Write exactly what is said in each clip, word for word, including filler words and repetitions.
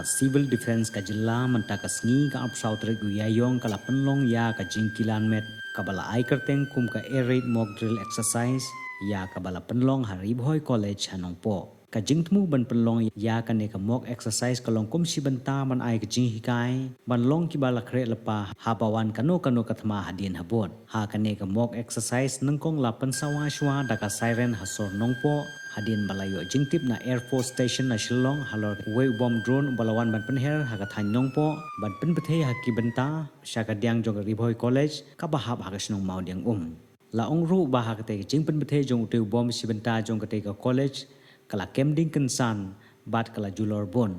Civil Defence ka jylla mynta ka sngi ka arphew saw tarik u Ïaïong ka la pynlong ïa ka jingkilan met kaba la ai kyrteng kum ka Air Raid Mock Drill Exercise ïa kaba la pynlong ha Ri Bhoi College ha Nongpoh. Ka jingthmu ban pynlong ïa kane ka mock exercise ka long kum shi bynta ban ai ka jinghikai ban long kiba la khreh lypa haba wan kano kano ka thma hadien habud. Ha kane ka mock exercise nyngkong la pynsawa shuwa da ka siren ha sor Nongpoh hadien ba la ïoh jingtip na Air Force Station na Shillong halor uwei u bom drone uba la wan ban pynher ha ka thaiñ Nongpoh ban pynbthei ha ki bynta sha ka diang jong ka Ri Bhoi College kaba hap ha ka shnong Mawdiangum. La ong ruh ba ha katei ka jingpynbthei jong utei u bom shi bynta jong katei ka college ka la kem ding kynsan bad ka la julor bun.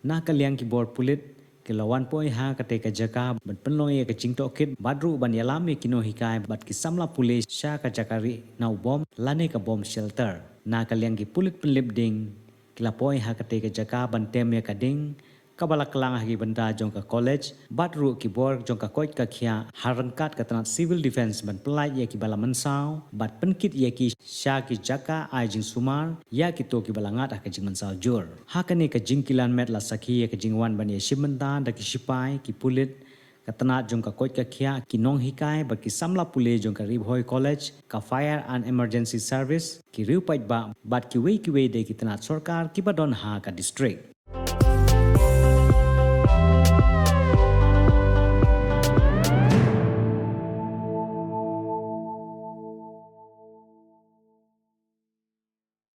Na ka liang ki bor pulit ki la wan poi ha katei ka jaka ban pynlong ïa ka jingtohkit bad ruh ban ïalam ïa ki nonghikai bad ki samla pule sha ka jaka rieh na u bom lane ka bomb shelter. Na ka liang ki pulit pynlip ding ki la poi ha katei ka jaka ban tem ïa ka ding kaba la klang ha ki bynta jong ka college bad ruh ki bor jong ka koit ka khiah ha ryngkat ka tnat Civil Defence ban pyllait ïa kiba la mynsaw bad pynkit ïa ki sha ki jaka ai jingsumar ïa kito kiba la ngat ha ka jingmynsaw jur. Ha kane ka jingkilan met la sakhi ïa ka jingwan ban ïashim bynta da ki shipai, ki pulit, ka tnat jong ka koit ka khiah, ki nonghikai bad ki samla pule jong ka Ri Bhoi College, ka Fire and Emergency Service, ki riew paidbah bad kiwei kiwei de ki tnat sorkar kiba don ha ka district.